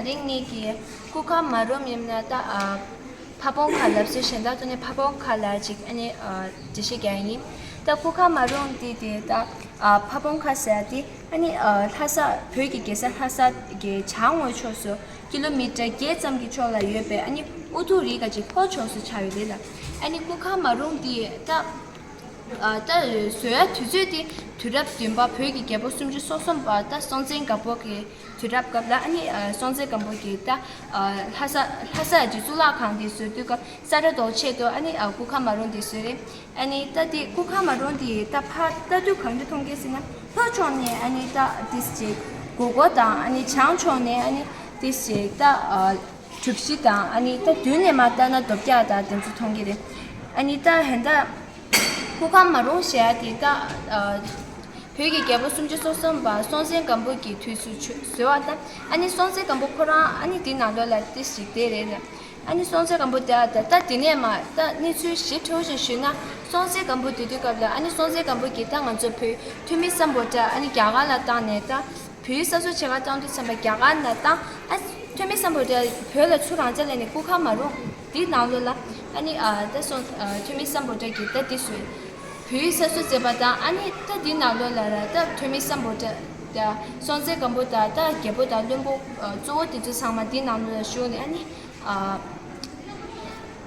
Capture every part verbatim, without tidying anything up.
དེ་རིང་ངེད་ཀྱིས་སྐུ་ཁམས་མ་རུངས་ཡིན་ན་ད་ཨ་ཕ་བོང་ཁ་ལབ་སྲོལ་གཞན་དག་ཐོག་ནས་ཕ་བོང་ཁ་ལ་ཅིག་ཨ་ནི་ཨ་འགྲེལ་བཤད་རྒྱག་ཡིན། ད་སྐུ་ཁམས་མ་རུངས་དེ་དེ་ད་ཨ་ཕ་བོང་ཁ་ཟེར་དེ་ཨ་ནི་ཨ་ལྷ་ས་བོད་ཀྱི་རྒྱལ་ས་ལྷ་ས་གི་བྱང་ངོས་ཕྱོགས་སུ་ཀི་ལོ་མི་ཊར་བརྒྱད་ཙམ་གྱི་ཕྱོགས་ལ་ཡོད་པའི་ཨ་ནི་ཨུ་ཐུག་རི་ཁ་ཅིག་ལྷོ་ཕྱོགས་སུ་ཆགས་ཡོད་རེད་ལ། ཨ་ནི་སྐུ་ཁམས་མ་རུངས་དེ་ད་ཨ་ད་བཟོ་ཡ་དུས་ཚོད་དེ་དུས་རབས་བདུན་པ་བོད་ཀྱི་རྒྱལ་པོ་སུམ་ཅུ་སོ་གསུམ་པ་ད་སྲོང་བཙན་སྒམ་པོ་གི་དུས་རབས་སྐབས་ལ་ཨ་ནི་ཨ་སྲོང་བཙན་སྒམ་པོ་གིས་ད་ཨ་ལྷ་ས་ལྷ་ས་ཀྱི་གཙུག་ལག་ཁང་དེ་བཟོ་དུས་སྐབས་ས་ཁྲ་དོག་ཆེད་དུ་ཨ་ནི་ཨ་སྐུ་ཁམས་མ་རུངས་དེ་བཟོས་རེད། ཨ་ནི་ད་དེ་སྐུ་ཁམས་མ་རུངས་དེ་ད་ཕར་ལྟ་དུས་གང་འདྲ་མཐོང་གི་ཟེར་ན་ལྷོ་ཕྱོགས་ནས་ཨ་ནི་ད་དེ་ཅིག་སྒོར་སྒོར་དང་ཨ་ནི་བྱང་ཕྱོགས་ནས་ཨ་ནི་དེ་ཅིག་ད་ཨ་གྲུ་བཞི་དང་ཨ་ནི་ད་མདུན་ནས་མར་ལྟ་ན་རྡོ་བཀྱག་དང་དེ་ཚོ་མཐོང་གི་རེད། ཨ་ནི་ད་ཧན་ད་སྐུ་ཁམས་མ་རུངས་ཞེས་དེ་ད་ཨ་བོད་ཀྱི་རྒྱལ་པོ་སུམ་ཅུ་སོ་གསུམ་པ་སྲོང་བཙན་སྒམ་པོ་གི་དུས་སུ་ཆོས་བཟོས་པ་དང་ཨ་ནི་སྲོང་བཙན་སྒམ་པོ་ཁོ་རང་ཨ་ནི་དེ་ནང་ལོགས་ལ་ཏི་ཞིག་བསྡད་རེད། ཨ་ནི་སྲོང་བཙན་སྒམ་པོ་དེ་ཨ་ད་ད་དེ་ནས་མ་ད་གནས་ཚུལ་ཞིབ་ཕྲ་བོ་ཞིག་ཞུས་ན་སྲོང་བཙན་སྒམ་པོ་དེ་དུས་སྐབས་ལ་ཨ་ནི་སྲོང་བཙན་སྒམ་པོ་གིས་ད་ང་ཚོ་བོད་ཐོན་མི་སམ་བྷོ་ཊ་ཨ་ནི་རྒྱ་གར་ལ་བཏང་ནས་ད། བོད་ཡིག་གསར་བཟོ་བྱེད་ག་བཏང་དུས་ཙམ་པ་རྒྱ་གར་ནས་བཏང་ཨ་ཐོན་མི་སམ་བྷོ་ཊ་བོད་ལ་ཚུར་རང་བཙན་ལེན་ནས་སྐུ་ཁམས་མ་རུངས་འདི་ནང་ལོགས་ལ་ཨ་ནི་ཨ་ད་སོང་ཨ་ཐོན་མི་སམ་བྷོ་ཊ་གིས་ད་འདི་བཟོས། བོད་ཡིག་གསར་བཟོ་མཛད་པ་དང་ཨ་ནི་ད་འདི་ནང་ལོགས་ལ་ར་ད་ཐོན་མི་སམ་བྷོ་ཊ་ད་སྲོང་བཙན་སྒམ་པོ་དང་ད་རྒྱལ་པོ་དང་བློན་པོ་ཨ་གཙོ་བོ་དེ་ཚོ་ཚང་མ་འདི་ནང་ལོགས་ལ་བཞུགས་ནས་ཨ་ནི། ཨ།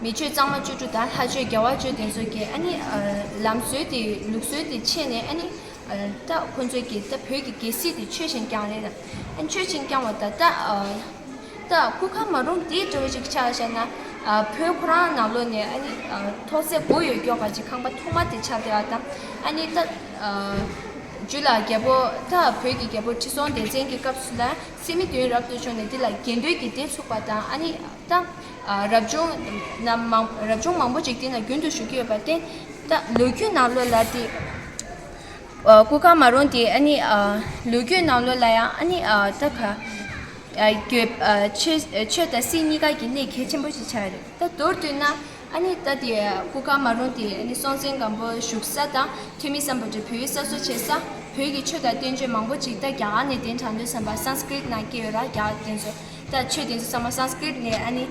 མི་ཆོས་གཙང་མ་བཅུ་དྲུག་དང་ལྷ་ཆོས་རྒྱལ་བ་བཅུ་དེ་ཚོ་གིས་ཨ་ནི་ཨ་ལམ་སྲོལ་དེ་ལུགས་སྲོལ་དེ་ཕྱེ་ནས་ཨ་ནི་ཨ་ད་ཁོ་ཚོ་གིས་ད་བོད་ཀྱི་རྒྱལ་སྲིད་དེ་ཆོས་བཞིན་བསྐྱངས་རེད། ཨ་ནི་ཆོས་བཞིན་བསྐྱངས་པ་ད་ད་ཨ་ད་སྐུ་ཁམས་མ་རུངས་དེ་འདྲ་བོ་ཞིག་ཆགས་བཞག་ན་ཨ་བོད་ཁོ་རང་ནང་ལོགས་ནས་ཨ་ནི་ཨ་ཐོག་བརྩེགས་དགུ་ཡོད་མགྱོགས་པ་ཅིག་ཁང་པ་ཐོག་མ་དེ་ཆགས་བསྡད་པ་དང་ཨ་ནི་ད་ཨ་རྒྱུད་ལ་རྒྱལ་པོ་ད་བོད་ཀྱི་རྒྱལ་པོ་ཁྲི་སྲོང་ལྡེ་བཙན་གྱི་སྐབས་སུ་ལ་སད་མི་བདུན་རབ་ཏུ་བྱུང་ནས་འདི་ལ་དགེ་འདུན་གྱི་སྡེ་ཚུགས་པ་དང་ཨ་ནི། ད་ཨ་རབ་བྱུང་རྣམས་མང་རབ་བྱུང་མང་པོ་ཅིག་དེ་ན་རྒྱུན་དུ་བཞུགས་ཀྱི་ཡོད་པར་བརྟེན། ད་ལོ་རྒྱུས་ནང་ལོགས་ལ་དེ་ཨ་སྐུ་ཁམས་མ་རུངས་དེ་ཨ་ནི་ཨ་ལོ་རྒྱུས་ནང་ལོགས་ལ་ཡང་ཨ་ནི་ཨ་ད་ག་ཨ་རྒྱུད་ཨ་ཆོས་ཆོས་དང་སྲིད་གཉིས་ཀ་གི་གནད་གལ་ཆེན་པོ་ཞིག་ཆགས་རེད། ད་མདོར་བསྡུས་ན་ཨ་ནི་ད་དེ་སྐུ་ཁམས་མ་རུངས་དེ་ཨ་ནི་སྲོང་བཙན་སྒམ་པོ་བཞུགས་ས་དང་ཐོན་མི་སམ་བྷོ་ཊ་བོད་ཡིག་གསར་བཟོ་བྱེད་ས་བོད་ཀྱི་ཆོས་དང་བསྟན་བཅོས་མང་པོ་ཅིག་ད་རྒྱ་གར་ནས་གདན་དྲངས་དུས་ཙམ་པ་སཾ་སྐྲྀཏ་ནང་སྐྱེས་ཡོད་ར་རྒྱ་གར་དེ་ཚོ། ད་ཆོས་དེ་ཚོ་ཚང་མ་སཾ་སྐྲྀཏ་ནས་ཨ་ནི་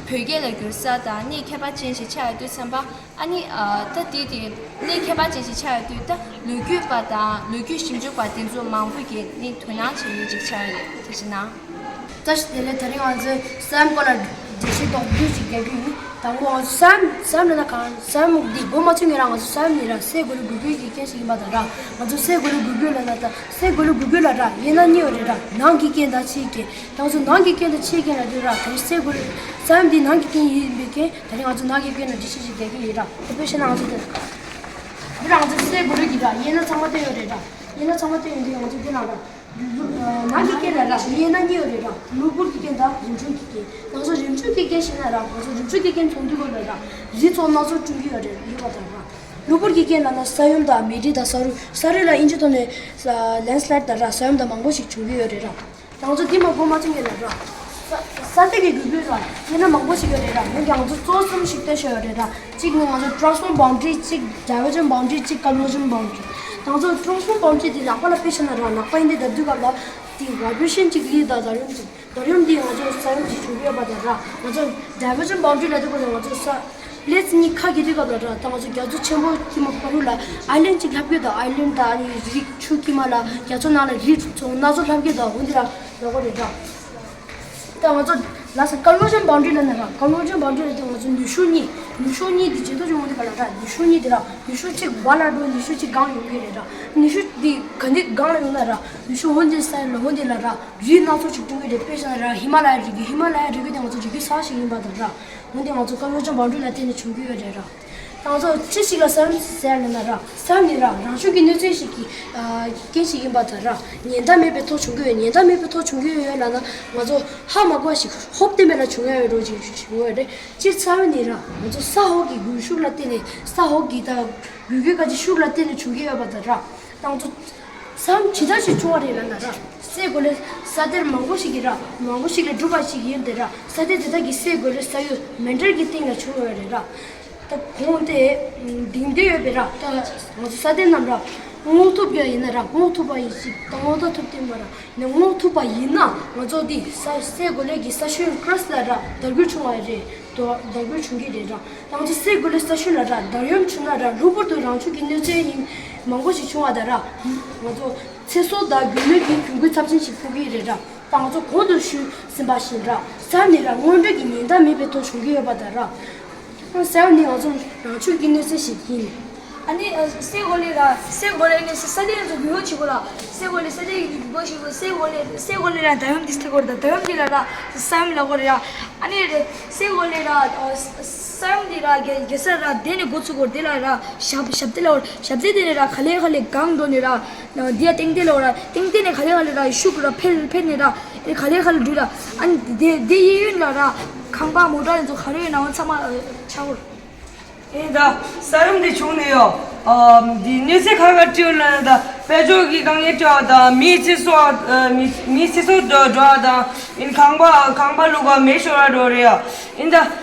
བོད་སྐད་ལ་བསྒྱུར་ས་དང་གནས་ཁྱད་པར་ཅན་ཞིག་ཆགས་ཡོད་དུས་ཙམ་པ་ཨ་ནི་ཨ་ད་དེ་དེ་གནས་ཁྱད་པར་ཅན་ཞིག་ཆགས་ཡོད་དུས་ད་ལོ་རྒྱུས་པ་དང་ལོ་རྒྱུས་ཞིབ་འཇུག་པ་དེ་ཚོ་མང་པོ་གིས་ནི་དོ་སྣང་བྱེད་མཁན་ཅིག་ཆགས་ཡོད་རེད། ཐུགས་རྗེ་གནང་། བཀྲ་ཤིས་བདེ་ལེགས། དེ་རིང་ང་ཚོས་སའམ་སྐོར་ལ་འགྲེལ་བཤད་རྡོག་རྡོག་ཅིག་རྒྱག་གི་ཡིན། དང་པོ་ང་ཚོ་སའམ་སའམ་ལབ་ན་གང་སའམ་འདི་མགོ་མ་ཚོས་ངེད་རང་ང་ཚོ་སའམ་ནི་ར་སའི་གོ་ལའི་འགུལ་སྐྱོད་ཀྱི་རྐྱེན་ཞིག་ཡིན་པ་དང་ར། ང་ཚོ་སའི་གོ་ལའི་འགུལ་སྐྱོད་ལབ་ན་ད་སའི་གོ་ལའི་འགུལ་སྐྱོད་ལ་ར་དབྱེ་ན་གཉིས་ཡོད་རེད་ར། ནང་གི་རྐྱེན་དང་ཕྱིའི་རྐྱེན། ད་ང་ཚོ་ནང་གི་རྐྱེན་དང་ཕྱིའི་རྐྱེན་ལ་དུས་ར་ད་རེས་སའི་གོ་ལའི་སའམ་འདི་ནང་གི་རྐྱེན་ཡིན་པའི་རྐྱེན་ད་རེས་ང་ཚོ་ནང་གི་རྐྱེན་ལ་འགྲེལ་བཤད་ཞིག་རྒྱག་གི་ཡིན་ར། དེ་དཔེ་བཤད་ན་ང་ཚོ་དེ་འདི་ར་ང་ཚོ་སའི་གོ་ལའི་གི་ར་དབྱེ་ན་ཚང་མ་བསྟན་ཡོད་རེད་ར། དབྱེ་ན་ཚང་མ་བསྟན་ཡོད་འདི་ང་ཚོ་འདི་ལ་ར། ནང་གི་རྐྱེན་ལ་ར་དབྱེ་ན་གཉིས་ཡོད་རེད་ར། གློ་བུར་གྱི་རྐྱེན་དང་རིམ་བྱུང་གི་རྐྱེན། ང་ཚོ་རིམ་བྱུང་གི་རྐྱེན་ཤེས་ན་ར་ང་ཚོ་རིམ་བྱུང་གི་རྐྱེན་ཚོགས་འདུ་སྐོར་ལ་ར་རི་ཚོགས་སྣ་ཚོགས་འཁྲུག་གི་ཡོད་རེད་ཡོད་པ་དང་ར། གློ་བུར་གྱི་རྐྱེན་ལབ་ན་ས་ཡོམ་དང་མེ་འབྲས་དང་ས་རུད། ས་རུད་ལ་ཨིན་ཇི་ཐོག་ནས་ལེན་སི་ལའེ་ཌི་དང་ར་ས་ཡོམ་དང་མང་པོ་ཞིག་བྱུང་གི་ཡོད་རེད་ར། ང་ཚོ་འདི་མ་གོ་མ་ཚོད་ངེས་ལ་ར། ས་ས་སྟེང་གི་འགུལ་སྐྱོད་ལ་དབྱེ་ན་མང་པོ་ཞིག་ཡོད་རེད་ར། འོན་ཀྱང་ང་ཚོ་གཙོ་བོ་གསུམ་ཞིག་བལྟས་ཤོད་ཡོད་རེད་ར། གཅིག་ནི་ང་ཚོ་ཊ་རན་སི་ཕོརམ་བའུན་ཌ་རི། གཅིག་ཌའི་ཝར་ཇེན་བའུན་ཌ་རི། གཅིག་ཀོན་ཝར་ཇེན་བའུན་ཌ་རི། ང་ཚོ་ཊ་རན་སི་ཕོརམ་བའུན་ཌ་རི་དེ་ནག་པ་ལ་དཔེ་བཞག་ན་ར། ནག་པ་ཡིན་དུས་ལྡབ་དུས་སྐབས་ལ་དེ་བའི་བྷི་རེ་ཤན་གཅིག་སླེབས་དང་འདར་ཡོམ་གཅིག་འདར་ཡོམ་དེ་ང་ཚོ་ས་ཡོམ་གཅིག་བྱུང་གི་ཡོད་པ་དང་ར། ང་ཚོ་ཌའི་ཝར་ཇེན་བའུན་ཌ་རི་ལབ་དུས་སྐབས་ལ་ང་ཚོ་ས་པི་ལེ་སི་གཉིས་ཁ་གྱེས་དུས་སྐབས་ལ་ར། ད་ང་ཚོ་རྒྱ་མཚོ་ཆེན་པོ་དཀྱིལ་མ་བར་དུ་ལ་ཨའི་ལེན་གཅིག་ལྷབ་གི་ཡོད་དང་། ཨའི་ལེན་དང་ཨ་ནི་རི་ཆུ་དཀྱིལ་མ་ལ་རྒྱ་མཚོ་ནང་ལ་རི་ཚོ་སྣ་ཚོགས་ལྷབ་གི་ཡོད་དང་། འོ་འདི་ར་ལབ་དགོས་རེད་ར། ད་ང་ཚོ་ལ་ས་ཀོན་ཝར་ཇེན་བའུན་ཌ་རི་ལབ་ན་ར། ཀོན་ཝར་ཇེན་བའུན་ཌ་རི་ལབ་དུས་ང་ཚོ་ནུས་ཤུགས་གཉིས། ནུས་ཤུགས་གཉིས་འདི་ཇེ་མཐོ་ཇེ་མཐོ་འདི་ག་ལ་ར། ནུས་ཤུགས་གཉིས་འདི་ར། ནུས་ཤུགས་གཅིག་བར་ལ་འགྲོ། ནུས་ཤུགས་གཅིག་སྒང་ཡོང་གི་རེད་ར། ནུས་ཤུགས་འདི་ག་འདི་སྒང་ལ་ཡོང་ན་ར། ནུས་ཤུགས་འོ་འདི་ས་ལ་འོ་འདི་ལ་ར། རི་སྣ་ཚོགས་ཅིག་སྐྲུན་གི་རེད། དཔེ་བཞག་ན་ར་ཧི་མ་ལ་ཡ་རི་རྒྱུད། ཧི་མ་ལ་ཡ་རི་རྒྱུད་དེ་ང་ཚོ་རི་རྒྱུད་གསར་ཞིག་ཡིན་པ་དང་ར། འོ་འདི་ང་ཚོ་ཀོན་ཝར་ཇེན་བའུན་ཌ་རི་ལ་བརྟེན་ནས་བྱུང་གི་ཡོད་རེད་ར། ད་ང་ཚོ་ཅི་ཞིག་ལ་ས་ཡོམ་ཟེར་ལབ་ན་ར། ས་ཡོམ་ནི་ར་རང་བྱུང་གི་གནོད་འཚེ་ཞིག་གི་ཨ་རྐྱེན་ཞིག་ཡིན་པ་དང་ར། ཉེན་བརྡ་མེད་པའི་ཐོག་བྱུང་གི་ཡོད། ཉེན་བརྡ་མེད་པའི་ཐོག་བྱུང་གི་ཡོད་ལབ་ན་ང་ཚོ་ཧ་མ་གོ་བ་ཞིག་ཧོབ་སྟེ་མེད་ལ་བྱུང་ཡ་ཡོད་འགྲོ་ཅིག་བྱུང་ཡོད་རེད། སྤྱིར་ས་ཡོམ་ནི་ར་ང་ཚོ་ས་འོག་གི་སྒུལ་ཤུགས་ལ་བརྟེན་ནས། ས་འོག་གི་ད་འགུལ་སྐྱོད་ག་ཅིག་ཤུགས་ལ་བརྟེན་ནས་བྱུང་གི་ཡོད་པ་དང་ར། ད་ང་ཚོ་ས་ཡོམ་ཇི་ལྟར་ཞིག་བྱུང་བ་རེད་ལབ་ན་ར། སའི་གོ་ལའི་ས་གཏེར་མང་པོ་ཞིག་གི་ར། མང་པོ་ཞིག་ལས་གྲུབ་པ་ཞིག་ཡིན་ཏེ་ར། ས་གཏེར་དེ་དག་གི་སའི་གོ་ལའི་ས་ཡོལ་མཎྜལ་གྱི་སྟེང་ལ་བྱུང་ཡོད་རེད་ར། ད་གོང་དེ་ལྡིང་སྟེ་ཡོད་པའི་ར། ད་ང་ཚོ་ས་གཏེར་རྣམས་ར། སྔོག་ཐུབ་ཀྱང་ཡིན་ན་ར་སྔོག་ཐུབ་པ་ཡིན་ཞིག་དང་སྔོག་ཐབས་ཐུབ་བསྟན་པ་ར་ནས་སྔོག་ཐུབ་པ་ཡིན་ན་ང་ཚོ་འདི་ས་སའི་གོ་ལའི་གི་ས་ཤུན་ཀྲོས་ལ་ར་དར་རྒུད་བྱུང་བ་རེད་དོ། དར་རྒུད་བྱུང་གི་རེད་ར། ང་ཚོ་སའི་གོ་ལའི་ས་ཤུན་ལ་ར་དར་ཡོམ་བྱུང་ན་ར་ལྷུག་པོ་དུ་རང་བྱུང་གི་གནོད་འཚེ་ཡིན་མང་པོ་ཞིག་བྱུང་བ་དང་ར་ང་ཚོ་ཚེ་སྲོག་དང་རྒྱུ་ནོར་གྱི་གྱོང་གུད་ཚབས་ཆེན་ཞིག་ཕོག་གི་རེད་ར། ད་ང་ཚོ་གོང་དུ་ཞུས་ཟིན་པ་བཞིན་ར་ས་ནི་ར་སྔོན་འགྲོ་གི་ཉེན་བརྡ་མེད་པའི་ཐོག་བྱུང་གི་ཡོད་པ་དང་ར། ས་ནི་ང་ཚོ་རང་བྱུང་གི་གནོད་འཚེ་ཞིག་ཡིན། ཨ་ནི་ཨ་སའི་གོ་ལའི་ར་སའི་གོ་ལའི་ནི་ས་སྟེང་ཚོ་རྒྱུ་ཡོ་ཆེ་གོ་ལ་སའི་གོ་ལའི་ས་སྟེང་གི་རྒྱུ་ཡོ་ཆེ་གོ་སའི་གོ་ལའི་སའི་གོ་ལའི་ར་ད་ཡོམ་དི་སྟེ་གོ་ར་ད་ད་ཡོམ་དི་ལ་ར་ས་ཡོམ་ལ་གོ་ར་ཡ། ཨ་ནི་ར་སའི་གོ་ལའི་ར་ས་ཡོམ་དི་ར་རྒྱ་རྒྱ་ས་ར་དེ་ནི་འགོ་ཚུགས་གོ་དེ་ལ་ར་ཞབས་ཞབས་དེ་ལ་ཞབས་དེ་དེ་ནི་ར་ག་ལེ་ག་ལེ་གང་འགྲོ་ནི་ར། འདི་ཡ་ཏེང་ཏེ་ལོ་ར་ཏེང་ཏེ་ནས་ག་ལེ་ག་ལེ་ར་ཤུགས་ར་འཕེལ་འཕེལ་ནས་ར་ཨེ་ག་ལེ་ག་ལེ་འགྲུལ་ར། ཨ་ནི་དེ་དེ་གཡས་གཡོན་ལ་ར་ཁང་པ་མོ་ཊ་ཡིན་ཚོ་ག་རེ་ཡོད་ན་འོ་ཚང་མ་ཆག་གོ། ཨེ་ད་ས་ཡོམ་དེ་བྱུང་ནས་ཡོ། འདི་གནོད་འཚེ་ག་ག་སྤྲད་ཡོད་ལ་ད་དཔལ་འབྱོར་གྱི་དཀའ་ངལ་སྤྲད་པ་དང་མིའི་ཚེ་སྲོག་མི་མིའི་ཚེ་སྲོག་འགྲོ་འགྲོ་བ་དང་ཨིན་ཁང་པ་ཁང་པ་བླུགས་པ་མེ་ཤོར་བ་འགྲོ་རེད་ཡ། ཨིན་ད།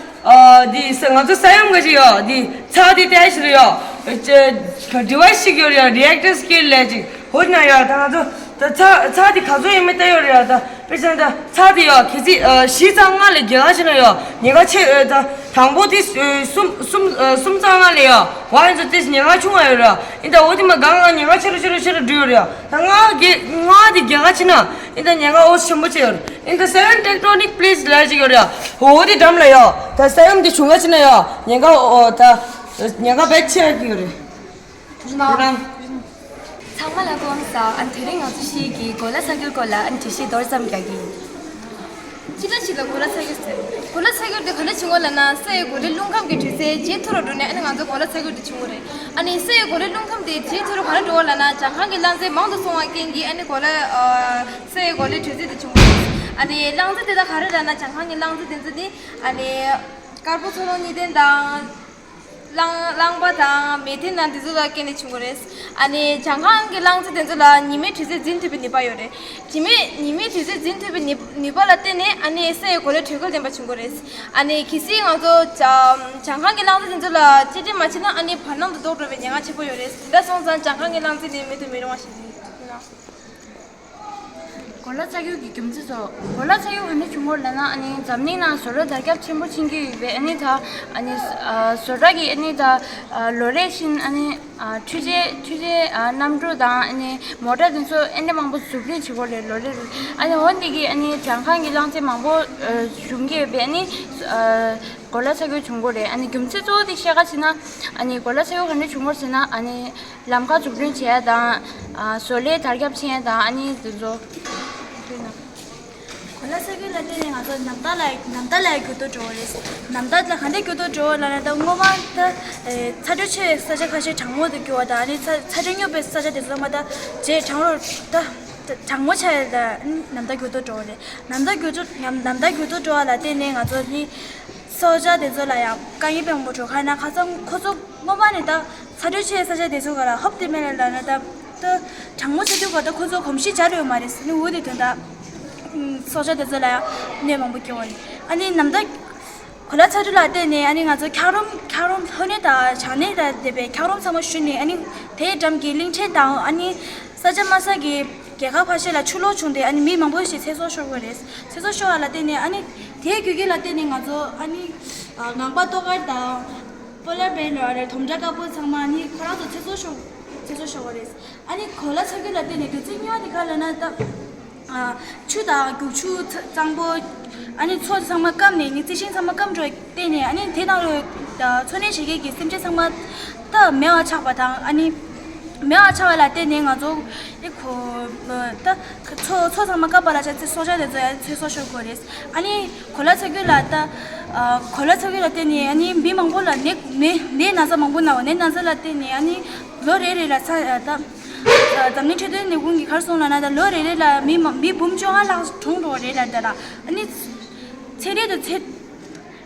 ཨ་འདི་ས་ང་ཚོ་ས་ཡོམ་ག་ཅིག་ཡོད་འདི་ཚ་འདི་ཏེ་ཞིག་ཡོད། ཅེ་ཌི་ཝའི་སི་ཞིག་ཡོད་རེད་རི་ཨེག་ཊར་སི་ཀེལ་ལས་ཅིག་ཧོ་ན་ཡོད། ད་ང་ཚོ་ད་ཚ་ཚ་འདི་ག་ཚོད་ཡིན་མིན་ལྟ་ཡོད་རེད་ཡ། ད་དཔེ་བཞག་ན་ད་ཚ་འདི་ཡོད་གལ་སྲིད་ཨ་བཞི་ཙམ་ལྔ་ལས་བརྒལ་བ་ཞིག་ན་ཡོད་ཉེན་ཁ་ཆེ། ཨ་ད་དང་པོ་འདི་ཨ་གསུམ་གསུམ་ཨ་གསུམ་ཙམ་ལྔ་ལས་ཡོད་བ་ཡིན་ཚོ་ཏེ་ཉེན་ཁ་ཆུང་བ་ཡོད་རེད། ཨིན་ད་འོ་དེ་མ་གང་གང་ཉེན་ཁ་ཆེ་རུ་ཆེ་རུ་ཆེ་རུ་འགྲོ་ཡོད་རེད་ཡ། ད་ལྔ་བརྒལ་ལྔ་འདི་བརྒལ་བ་ཞིག་ན་ཨིན་ད་ཉེན་ཁ་འོ་ཆེན་པོ་ཆེ་ཡོད་རེད། In the seven tectonic plates ལ་ཅིག་ཡོད་རེད་ཡ། འོ་དེ་འགྲམ་ལ་ཡ། ད་ས་ཡོམ་དེ་བྱུང་ང་ཕྱིན་ན་ཡ། ཉེན་ཁ་འོ་ད་ཉེན་ཁ་བེད་ཆེ་ཡ་གི་ཡོད་རེད། ཚང་མ་ལ་སྐུ་ཁམས་བཟང་། ཨ་ནི་དེ་རིང་ང་ཚོ་ཤིག་གི་གོ་ལ་ཚ་འགྱུར་སྐོར་ལ་ཨ་ནི་འགྲེལ་བཤད་མདོར་ཙམ་རྒྱག་གི་ཡིན། སྤྱི་བཏང་ཞིག་ལ་གོ་ལ་ཚ་འགྱུར་ཟེར། གོ་ལ་ཚ་འགྱུར་དེ་ག་འདྲ་བྱུང་བ་ལབ་ན་སའི་གོ་ལའི་རླུང་ཁམས་ཀྱི་དྲོད་ཚད་ཇེ་མཐོ་རུ་འགྲོ་ནས་ཨ་ནི་ང་ཚོ་གོ་ལ་ཚ་འགྱུར་དེ་བྱུང་བ་རེད། ཨ་ནི་སའི་གོ་ལའི་རླུང་ཁམས་དེ་ཇེ་མཐོ་རུ་ག་རེ་འགྲོ་བ་ལབ་ན་གྱང་ཁང་གི་རླངས་རྫས་མང་དུ་སོང་བ་རྐྱེན་གྱིས་ཨ་ནི་གོ་ལ་ཨ་སའི་གོ་ལའི་དྲོད་ཚད་དེ་བྱུང་བ་རེད། ཨ་ནི་རླངས་རྫས་དེ་དག་ག་རེ་ལབ་ན་གྱང་ཁང་གི་རླངས་རྫས་དེ་ཚོ་ནི་ཨ་ནི་དཀར་པོ་ཚོ་ལོ་གཉིས་ལྡན་དང་། རླངས་རླངས་པ་དང་མེ་ཐན་དང་དེ་ཚོ་ལ་རྐྱེན་ལས་བྱུང་བ་རེད། ཨ་ནི་གྱང་ཁང་གི་རླངས་རྫས་དེ་ཚོ་ལ་ཉི་མའི་དྲོད་ཚད་འཛིན་ཐུབ་པའི་ནུས་པ་ཡོད་རེད། ཉི་མའི་ཉི་མའི་དྲོད་ཚད་འཛིན་ཐུབ་པའི་ནུས་ནུས་པ་ལ་བརྟེན་ནས་ཨ་ནི་སའི་གོ་ལའི་དྲོད་ཁོལ་ལྡན་པ་བྱུང་གི་རེད། ཨ་ནི་གལ་སྲིད་ང་ཚོ་གྱ་གྱང་ཁང་གི་རླངས་རྫས་དེ་ཚོ་ལ་གཅེས་སྤྲས་མ་བྱས་ན་ཨ་ནི་བར་སྣང་དུ་ལྡོག་འགྲོ་བའི་ཉེན་ཁ་ཆེན་པོ་ཡོད་རེད། དེ་འདྲ་སོང་ཙང་གྱང་ཁང་གི་རླངས་རྫས་དེ་མེད་དུ་མི་རུང་བ་ཞིག་རེད། གོ་ལ་ཚ་འགྱུར་གྱི་རྒྱུ་མཚན་སོགས། གོ་ལ་ཚ་འགྱུར་ག་ནས་བྱུང་བ་ལབ་ན་ཨ་ནི་འཛམ་གླིང་ནང་ཟོག་རོ་དར་ཁྱབ་ཆེན་པོ་ཕྱིན་གྱི་ཡོད་པས་ཨ་ནི་ད་ཨ་ནི་ཨ་བཟོ་གྲྭ་གི་ཨ་ནི་ད་ཨ་ལོ་རེ་བཞིན་ཨ་ནི་ཨ་འཕྲུལ་ཆས་འཕྲུལ་ཆས་ཨ་གནམ་གྲུ་དང་ཨ་ནི་མོ་ཊ་དེ་ཚོ་ཨ་ནི་མང་པོ་འཛུགས་སྐྲུན་བྱེད་དགོས་རེད་ལོ་རེ་རེ། ཨ་ནི་འོ་འདི་གི་ཨ་ནི་གྱང་ཁང་གི་རླངས་རྫས་མང་པོ་ཨ་བྱུང་གི་ཡོད་པས་ཨ་ནི་ཨ་གོ་ལ་ཚ་འགྱུར་བྱུང་གི་རེད། ཨ་ནི་རྒྱུ་མཚན་གཙོ་བོ་དེ་བཤད་ག་བྱས་ན་ཨ་ནི་གོ་ལ་ཚ་འགྱུར་ག་ནས་བྱུང་གི་རེད་ཟེར་ན་ཨ་ནི། ལམ་ཁ་འཛུགས་སྐྲུན་བྱེད་ཡ་དང་། ཨ་བཟོ་ལས་དར་ཁྱབ་ཕྱིན་ཡ་དང་ཨ་ནི་དེ་ཚོ། གོ་ལ་ཚ་འགྱུར་ལ་བརྟེན་ནས་ང་ཚོ་ནམ་ཐག་ལ་ནམ་ཐག་ལ་འགྱུར་ལྡོག་འགྲོ་བ་རེད། ནམ་ཐག་ལ་ག་འདྲ་འགྱུར་ལྡོག་འགྲོ་བ་ལབ་ན་ད་སྔོན་མ་ད་ཚ་དྲོད་ཆེ་བའི་ས་ཆ་ཁ་ཤས་གྲང་མོ་དུ་གྱུར་བ་དང་ཨ་ནི་ཚ་ཚ་དྲོད་སྙོམས་པའི་ས་ཆ་དེ་ཚོ་མ་ད་ཇེ་གྲང་རུ་ད་གྲང་མོ་ཆགས་ཡ་ད་ནམ་ཐག་འགྱུར་ལྡོག་འགྲོ་བ་རེད། ནམ་ཐག་འགྱུར་ལྡོག་ནམ་ནམ་ཐག་འགྱུར་ལྡོག་འགྲོ་བ་ལ་བརྟེན་ནས་ང་ཚོ་ནི། སྲོག་ཆགས་དེ་ཚོ་ལ་ཡང་དཀའ་ངལ་དཔེ་མང་པོ་འགྲོ་ཁ་ན་ཁ་སང་ཁོ་ཚོ་སྔོན་མ་ནས་ད་ཚ་དྲོད་ཆེ་ས་ཆ་དེ་ཚོ་ག་ལ་ཧོབ་སྟེ་མེད་ལ་ལ་ན་ད་ད་གྲང་མོ་ཆེ་དུས་ག་ད་ཁོ་ཚོ་གོམས་གཤིས་སྦྱར་ཡོད་མ་རེད་ཟེར་ནས་འུ་དེ་དོན་དག་སྲོག་ཆགས་དེ་ཚོ་ལ་ཡང་གནོད་མང་པོ་སྐྱེལ་བ་རེད། ཨ་ནི་ནམ་ཟླ་གོ་ལ་ཚ་དྲོད་ལ་བརྟེན་ནས་ཨ་ནི་ང་ཚོ་འཁྱགས་རོམ་འཁྱགས་རོམ་ལྷོ་སྣེ་དང་བྱང་སྣེ་དང་བསྡད་པའི་འཁྱགས་རོམ་ཚང་མ་ཞུ་ནས་ཨ་ནི་དེའི་འགྲམ་གྱི་གླིང་ཕྲན་དང་ཨ་ནི་ས་ཆ་དམའ་ས་གི་རྒྱལ་ཁབ་ཁ་ཤས་ལ་ཆུ་ལོག་བྱུང་སྟེ་ཨ་ནི་མི་མང་པོ་ཞིག་ཚེ་སྲོག་ཤོར་དགོས་རེད། ཚེ་སྲོག་ཤོར་བ་ལ་བརྟེན་ནས་ཨ་ནི་དེའི་རྒྱུ་རྐྱེན་ལ་བརྟེན་ནས་ང་ཚོ་ཨ་ནི་ངང་པ་ཏོག་དཀར་དང་པོ་ལར་བེར་ལ་རེད་དོམ་ཁྲ་དཀར་པོ་ཚང་མ་ཨ་ནི་ཁོ་རང་ཚོ་ཚེ་སྲོག་ཤོར་ཚེ་སྲོག་ཤོར་བ་རེད། ཨ་ནི་གོ་ལ་ཚ་འགྱུར་ལ་བརྟེན་ནས་དུས་ཚོད་སྔོན་དེ་ག་ལ་ན་ད་ཆུ་དང་རྒྱུག་ཆུ་གཙང་པོ་ཨ་ནི་མཚོ་ཚང་མ་སྐམ་ནས་ནི་རྩི་ཤིང་ཚང་མ་སྐམ་འགྲོ་བརྟེན་ནས་ཨ་ནི་དེ་ནང་ལོ་འཚོ་གནས་བྱེད་མཁན་གྱི་སེམས་ཅན་ཚང་མ་ད་མེད་པ་ཆགས་པ་དང་ཨ་ནི། མེད་པ་ཆགས་པ་ལ་བརྟེན་ནས་ང་ཚོ་ཨེ་ཁོ་ད་མཚོ་མཚོ་ཚང་མ་སྐམ་པ་ལ་ཆ་ཚེ་སྲོག་ཆགས་དེ་ཚོ་ཡང་ཚེ་སྲོག་ཤོར་དགོས་རེད། ཨ་ནི་གོ་ལ་ཚ་འགྱུར་ལ་ད་གོ་ལ་ཚ་འགྱུར་ལ་བརྟེན་ནས་ཨ་ནི་མི་མང་པོ་ལ་ནད་ནད་ནད་ན་ཚ་མང་པོ་ན་བ་ནད་ན་ཚ་ལ་བརྟེན་ནས་ཨ་ནི་ལོ་རེ་རེ་ལ་ཚ་ད་འཛམ་གླིང་འཕྲོད་བསྟེན་ལས་ཁུངས་ཀྱིས་ག་རེ་གསུངས་ལབ་ན་ད་ལོ་རེ་རེ་ལ་མི་མ་མི་འབུམ་བཅོ་ལྔ་ལྷག་གྲོངས་འགྲོ་བ་རེད་ལབ་ད་ལ་ཨ་ནི་ཚན་རིག་དང་ཚན།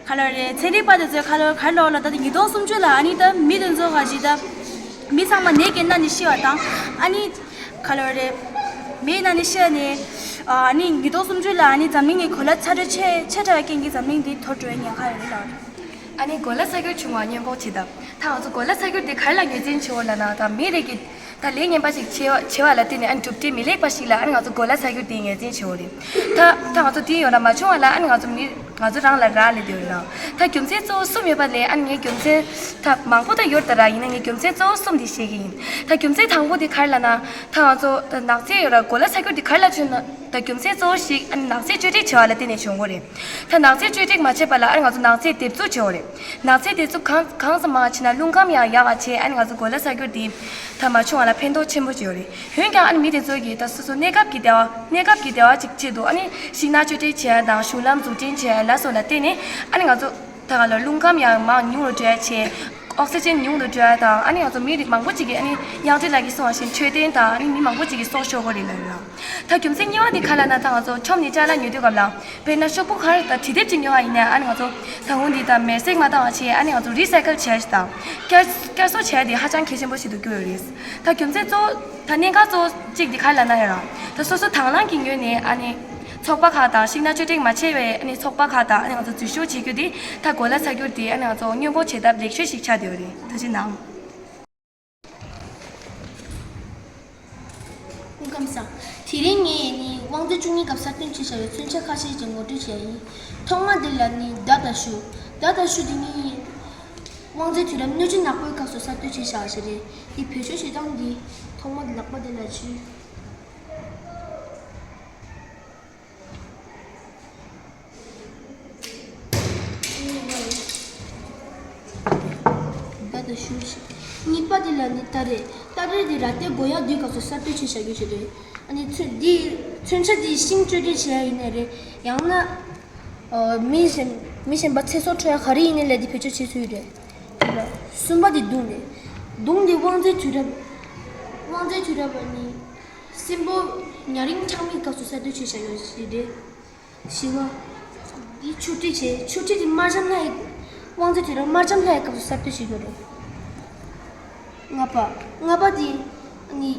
ག་ལོ་རེད་ཚན་རིག་པ་དེ་ཚོས་ག་ལོ་ག་ལོ་ལ་ད་ཉིས་སྟོང་སུམ་ཅུ་ལ་ཨ་ནི་ད་མི་དེ་ཚོ་ག་ཅི་ད་མི་ཚང་མ་ནད་ཀྱིས་མནར་ནས་ཤི་བ་དང་ཨ་ནི་ག་ལོ་རེད་མི་མནར་ནས་ཤི་བ་ནས་ཨ་ནི་ཉིས་སྟོང་སུམ་ཅུ་ལ་ཨ་ནི་འཛམ་གླིང་ནས་གོ་ལ་ཚ་དྲོད་ཆེ་ཆེ་དྲགས་པའི་རྐྱེན་གྱིས་འཛམ་གླིང་འདི་འཐོར་འགྲོ་བའི་ཉེན་ཁ་ཡོད་རེད་ལ། ཨ་ནི་གོ་ལ་ས་འགྱུར་བྱུང་བ་སྔོན་འགོག་བྱེད་ཐབས། ད་ང་ཚོ་གོ་ལ་ས་འགྱུར་འདི་ག་རེ་ལ་ངོས་འཛིན་བྱེད་འོ་ལབ་ན། ད་མི་རེ་གིས་ད་ལས་ངན་པ་ཞིག་བྱེད་བ་བྱེད་པ་ལ་བརྟེན་ནས། ཨ་ནི་གྲུབ་འབྲས་མི་ལེགས་པ་ཞིག་ལ། ཨ་ནི་ང་ཚོ་གོ་ལ་ས་འགྱུར་འདི་ངོས་འཛིན་བྱེད་འོ་རེད། ད་ད་ང་ཚོ་འདི་ཡོད་ན་མ་བྱུང་བ་ལ། ཨ་ནི་ང་ཚོ་མི་ང་ཚོ་རང་ལ་རག་ལས་བསྡད་ཡོད་རེད། ད་རྒྱུ་མཚན་གཙོ་བོ་གསུམ་ཡོད་པ་ལས། ཨ་ནི་ངས་རྒྱུ་མཚན་ད་མང་པོ་ད་ཡོད་ད་ར། ཡིན་ན་ངས་རྒྱུ་མཚན་གཙོ་བོ་གསུམ་འདི་བཤད་ཀྱི་ཡིན། ད་རྒྱུ་མཚན་དང་པོ་འདི་ག་རེ་ལབ་ན། ད་ང་ཚོ་ད་ནག་རྫས་ཡོད་ར། གོ་ལ་ས་འགྱུར་འདི་ག་རེ་ལ་བྱུང་ན། ད་རྒྱུ་མཚན་གཙོ་བོ་ཞིག་ཨ་ནི་ནག་རྫས་བཅོས་སྒྲིག་བྱེད་པ་ལ་བརྟེན་ནས་བྱུང་གི་རེད། ད་ནག་རྫས་བཅོས་སྒྲིག་མ་བྱས་པ་ལ། ཨ་ནི་ང་ཚོ་ནག་རྫས་འདེབས་འཛུགས་བྱེད་འོ་རེད། ནག་རྫས་འདེབས་འཛུགས་གང་གང་ཙམ་མང་བ་བྱས་ན། རླུང་ཁམས་ཡང་ཡག་པ་བྱས། ཨ་ནི་ང་ཚོ་གོ་ལ་ས་འགྱུར་འདི་ད་མ་བྱུང་བ་ལ་ཕན་ཐོགས་ཆེན་པོ་ཅིག་ཡོད་རེད། འོན་ཀྱང་ཨ་ནི་མི་དེ་ཚོ་གིས་ད་སོ་སོ་གནས་སྐབས་ཀྱི་བདེ་བ། གནས་སྐབས་ཀྱི་བདེ་བ་ཅིག་ཆེད་དུ། ཨ་ནི་ཤིང་ནགས་བཅོས་སྒྲིག་བྱས་དང་། གཞུང་ལམ་འཛུགས་སྐྲུན་བྱས་ལ་སོགས་ལ་བརྟེན་ནས། ཨ་ནི་ང་ཚོ་ད་ག་ལ་རླུང་ཁམས་ཡང་མང་ཉུང་རུ་འགྲོ་ཡ་བྱས། ཨོག་སི་ཅན་ཉུང་དུ་འགྲོ་ཡ་དང་། ཨ་ནི་ང་ཚོ་མི་རིགས་མང་པོ་ཅིག་གིས་ཨ་ནི་གཡང་ཁྲི་ལགས་ཀྱིས་གསུངས་པ་བཞིན་འཕྲོད་བསྟེན་དང་། ཨ་ནི་མི་མང་པོ་ཅིག་གི་སྲོག་ཤོར་གྱི་རེད་ལབ་ཡོད། ད་རྒྱུ་མཚན་གཉིས་པ་དེ་ག་ལབ་ན། ད་ང་ཚོ་ཁྱོམ་ནས་ཅ་ལག་ཉོ་དུས་སྐབས་ལ། དཔེར་ན་ཤོག་བུ་ག་རེ་དང་དྲི་དེབ་ཅིག་ཉོ་བ་ཡིན་ན། ཨ་ནི་ང་ཚོ་ད་གུང་འདི་ད་མེར་སྲེག་མ་བཏང་བ་བྱས། ཨ་ནི་ང་ཚོ་རི་སའི་ཀལ་བྱས་ཤིག་དང་། བསྐྱར་བསྐྱར་གསོ་བྱས་དེ་ཧ་ཅང་གལ་ཆེན་པོ་ཞིག་ཏུ་གྱུར་ཡོད་རེད། ད་རྒྱུ་མཚན་གཙོ་བོ། ད་གནད་འགག་གཙོ་བོ་གཅིག་དེ་ག་རེ་ལབ་ན་ཡ་རང་། ད་སོ་སོ་དང་བླངས་ཀྱིས་ཉོས་ནས། ཨ་ནི་ཚོགས་པ་ཁག་དང་། ཤིང་ནགས་བཅོས་སྒྲིག་མ་བྱས་པའི་ཨ་ནི་ཚོགས་པ་ཁག་དང་། ཨ་ནི་ང་ཚོ་འཛུལ་ཞུགས་བྱེད་རྒྱུ་དེ། ད་གོ་ལ་ས་འགྱུར་དེ་ཨ་ནི་ང་ཚོ་སྔོན་འགོག་བྱེད་ཐབས་ལེགས་ཤོས་ཤིག་ཆགས་བསྡད་ཡོད་རེད། ཐུགས་རྗེ་གནང་། སྐུ་ཁམས་བཟང་། དེ་རིང་ངས་ནི་དབང་འཛིན་བཅུ་གཉིས་སྐབས་གསར་གཏོད་བྱས་བཞག་པའི་མཚོན་ཆ་ཁ་ཤས་ཀྱི་ངོ་སྤྲོད་བྱས་ཡིན། ཐོག་མ་འདི་ལ་ནི་མདའ་དང་གཞུ། མདའ་དང་གཞུ་འདི་ནི་དབང་འཛིན་དུས་རབས་སྣོད་བཅུད་ནག་པོའི་སྐབས་སུ་གསར་གཏོད་བྱས་བཞག་པ་ཞིག་རེད། འདི་བེད་སྤྱོད་བྱེད་སྟངས་འདི། ཐོག་མ་འདི་ལག་པ་འདི་ལ་གཞུ། མདའ་དང་གཞུ་ཞིག་གཉིས་པ་དེ་ལ་ནི་སྟ་རེ། སྟ་རེ་དེ་ར་ཏའི་མགོ་ཡག་དུས་སྐབས་སུ་གསར་གཏོད་བྱས་བཞག་རྒྱུ་ཞིག་རེད། ཨ་ནི་མཚོན་འདི་མཚོན་ཆ་འདི་ཤིང་བཅོས་སྒྲིག་བྱེད་ཡ་ཡིན་ནའི་རེད། ཡང་ན་ཨ་མི་གཞན་མི་གཞན་པ་ཚེ་སྲོག་འཕྲོག་ཡ་ག་རེ་ཡིན་ནའི་ལས་འདི་བེད་སྤྱོད་བྱེད་སྲོལ་ཡོད་རེད། གསུམ་པ་དེ་མདུང་རེད། མདུང་འདི་དབང་རྩའི་དུས་རབས། དབང་རྩའི་དུས་རབས་ནི་སྲིན་པོ་ཉ་རིང་ཁྲག་མིག་སྐབས་སུ་གསར་གཏོད་བྱས་བཞག་ཡོད་ཞིག་རེད། བཞི་པ། འདི་ཆུ་ཁྲི་བྱས། ཆུ་ཁྲི་འདི་དམར་འཇམ་ལྷ་ཡི། དབང་རྩའི་དུས་རབས་དམར་འཇམ་ལྷ་ཡི་སྐབས་སུ་གསར་གཏོད་བྱས་ཡོད་རེད། ལྔ་པ། ལྔ་པ་འདི་ནི་